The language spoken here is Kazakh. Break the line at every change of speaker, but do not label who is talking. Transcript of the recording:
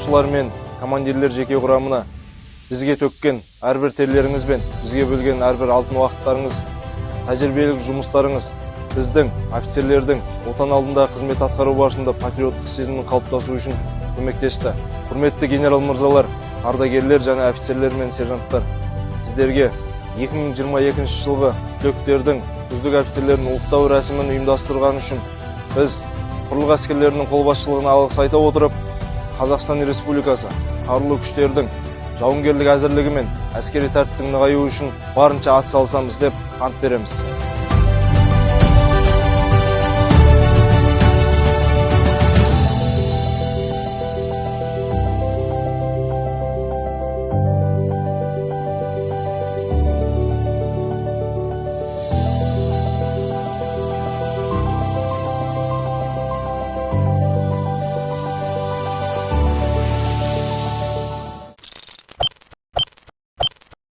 Қолбасшылар мен командирлер жеке құрамына бізге төккен әрбір терлеріңіз бен бізге бөлген әрбір алтын уақыттарыңыз, тәжірибелік жұмыстарыңыз біздің офицерлердің Отан алдында қызмет атқару барысында патриоттық сезімнің қалыптасуы үшін көмектесті. Құрметті генерал мырзалар, ардагерлер және офицерлер мен сержанттар, сіздерге 2022 жылғы түлектердің үздік офицерлерін ұлықтау рәсімін ұйымдастырған үшін біз құрлық әскерлерінің қолбасшылығына алғыс айта отырып, Қазақстан Республикасы Қарулы Күштердің жауынгерлік әзірлігі мен әскери тәртіптің нығаюы үшін барынша атсалысамыз деп ант береміз.